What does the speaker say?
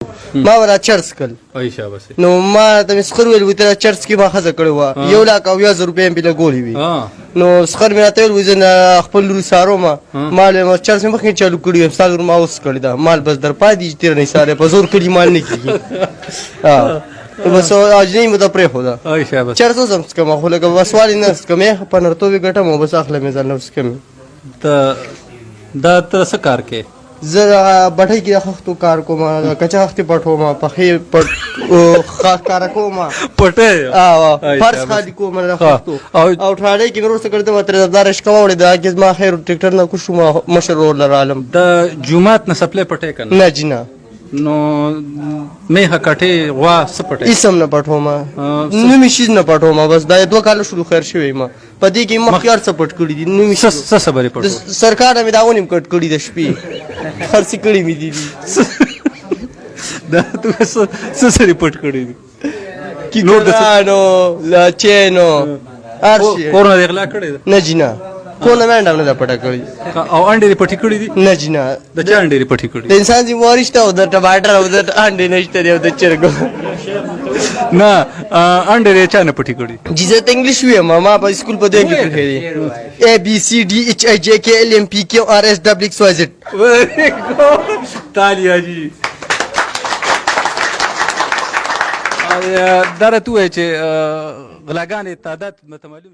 ما ولا چرس کړ. ای شابه. نو ما ته مې سخر ویل، وی ته چرس کې ما ښځه کړې وه، 1,70,000 روپۍ مې پرې لګولې وي. نو سخر مې راته ویل، وی زه نه خپل لور سارو ما مال ما چرس مې مخکې چالو کړي وي، ستا لور ما اوس کړې ده، مال بس در پاتې چې تېر نه سارې په زور کلي مال نه کېږي. بس اجنۍ مې ته پرېښوده. ای شابه. چرس اوس هم څکم، خو لکه بس والې نه څکم، په نرتوب یې ګټم او بس اخلم یې ځان نه څکم. ته دا ته څه کار کې؟ زه بټۍ کې د خښتو کار کوم، کچه خښتې پټوم، پخې پټ ښکاره کوم. پټې؟ فرش خالي کوم د خښتو. او ټراډۍ کې مې ورور څه کړې وه، ترې دا رشکه واوړې ده کې زما خیر ټریکټر نه کوز شوم، مشر ورور له رالم. د جومات نه سپلی پټې که نه؟ نه جي نه. نو میخه کټې غوا څه پټې؟ هېڅ هم نه پټوم، نومې شیز نه پټوم. بس دا 2 کاله شروع خیر شوی ما په دې کې مخکې هر څه پټ کړي دي. نومې څه خبرې پټو؟ سرکار نه مې دا ونیم کټ کړي، د شپې خرڅې کړي مې دي. دا ته څه سرې پټ کړي دي؟ کیکرانو لاچینو هر شي. کور نه غلا کړې ده؟ نه جي نه، کور نه مې انډه هم نه ده پټه کړې. او انډې دې پټې کړې دي؟ نه جي نه. د چا انډې دې پټې کړې؟ د انسان ذمهواري شته او د ټماټر او د انډې نشته دی او د چرګو. نه، انډې دې چا نه پټې کړې؟ جي زه ته انګلیش وایم، ما په سکول په دې کې پټې دي. A B C D H I J K L M P Q R S W X Y Z. تالیا جی. دا راته ووایه چې غلاګانې تعداد مته معلوم